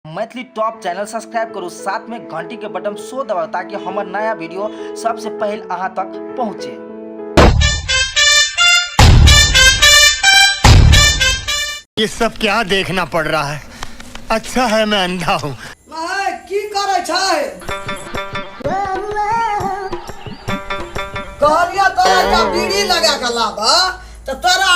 Maithili top channel subscribe करू, साथ में घंटी के बटन सो दबाउ ताकि हमर नया वीडियो सबसे पहले अहाँ तक पहुँचे। ये सब क्या देखना पड़ रहा है? अच्छा है मैं अंधा हूँ। माय की करै छै? कहलियौ तोरा एकटा बीड़ी लगा कऽ लाब तऽ तोरा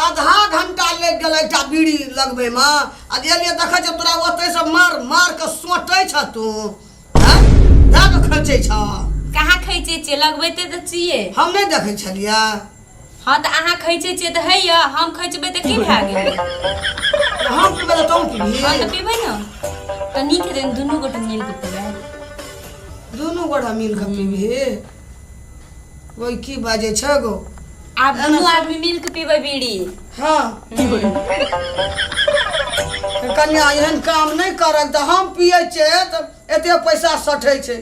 आधा घंटा लागि गेल एकटा बीड़ी लगबैमे, आ जे लिए देखै छियौ तोरा ओतहिसँ मार मार कऽ सोंटै छह तू, हँ, दए कऽ खींचै छह। कहाँ खींचै छियै? लगबैते तऽ छियै। हम नहि देखै छलियै। हँ, तऽ अहाँ खींचै छियै तऽ होइए, हम खींचबै तऽ की भए गेलै? हम पीबै तऽ तोँ पीबही? हँ, तऽ पीबै ने तऽ नीक हेतै ने, दुनू गोटे मिल कऽ पीबै। दुनू गोटा मिल कऽ पीबही? ओहि की बाजै छै गो? आब दुनू आदमी मिल के पीबै बीड़ी। हँ कन्या, एहन काम नहि करल तऽ हम पियै छियै तऽ एते पैसा सठै छै।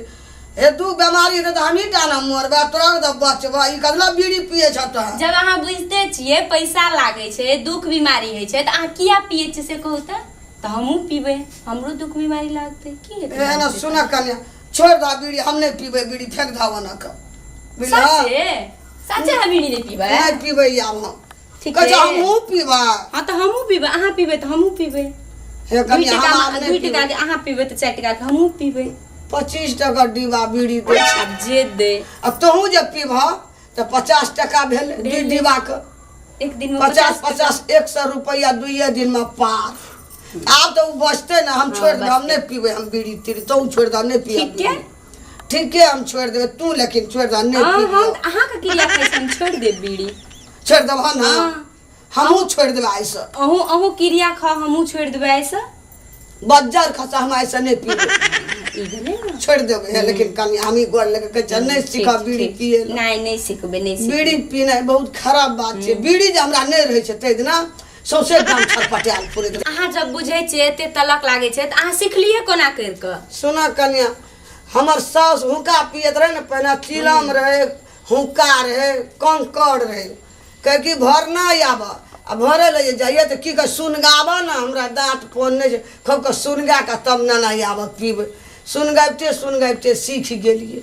हे, दू बेमारी हेतै तऽ हमही टा ने मरबै, तोरा तऽ बचबै। ई कदला बीड़ी पियै छह तऽ? जब अहाँ बुझिते छियै पैसा लागै छै, दुख बीमारी होइ छै, तऽ अहाँ किया पियै छियै से कहू तऽ। तऽ हमहूँ पीबै, हमरो दुख बीमारी लागतै, की हेतै? एहन सुन कन्या, छोड़ि दह बीड़ी, हम नहि पीबै बीड़ी, फेंक दह ओना कऽ, बुझलह? सचे सचे, हम बीड़ी नहि पीबै। नहि पीबै आब हम। ठीक। कहै छै हमहूँ पीबै। हँ, तऽ हमहूँ पीबै। अहाँ पीबै तऽ हमहूँ पीबै। हे दुइ कन्या, टका हम आब नहि 2 पीबै। टका के अहाँ पीबै तऽ 4 टका के हमहूँ पीबै। 25 टका डिब्बा बीड़ी दै छै। आब जे दे। आ तोहूँ जे पीबह तऽ 50 टका भेल दुइ भेलै। डिब्बाके। एक दिन में 50 50, 100 रुपैआ दुइये दिनमे पार। आब तऽ ओ बचतै ने। हम छोड़ि देबै, हम नहि पीबै हम बीड़ी तीड़ी। तोहूँ छोड़ि दह, हम नहि पीब। ठीक है। ठीके, हम छोड़ि देबै, तू लेकिन छोड़ि दह, नहि हाँ। पीबी। हम अहाँके क्रिया खाइ छी, हम छोड़ि देब बीड़ी। छोड़ि देबह ने? हाँ। हमहूँ छोड़ि देबै आइसँ। अहूँ अहूँ क्रिया खाउ, हमहूँ छोड़ि देबै आइसँ। बज्जर खसा, हम आइसँ नहि पीबै। ई भेलै ने। छोड़ि देबै हे, लेकिन कनि हमही गोर लगे कहै छियै, नहि सीखब बीड़ी पिए लए। नहि, नहि सिखबै, नहि सिखबै। बीड़ी पीनाइ बहुत खराब बात छै। बीड़ी जे हमरा नहि रहै छै ताहि दिना सौंसे गाम छटपटायल फुरैत रहै। अहाँ जब बुझै छियै एते तलक लागै छै तऽ अहाँ सिखलियै कोना करि कऽ? सुनऽ कनिया, हमर साउस हुक्का पियैत रहै ने पहिने, चिलम रहै, हुक्का रहै, कंकड़ रहै। कहै कि भरना आबऽ, आ भरै लए जे जाइए तऽ की कहै, सुनगाबऽ ने, हमरा दाँत फोन नहि छै, खूब कऽ सुनगा कऽ तब ने आबऽ पीबै। सुनगाबिते सुनगाबिते सीख गेलियै।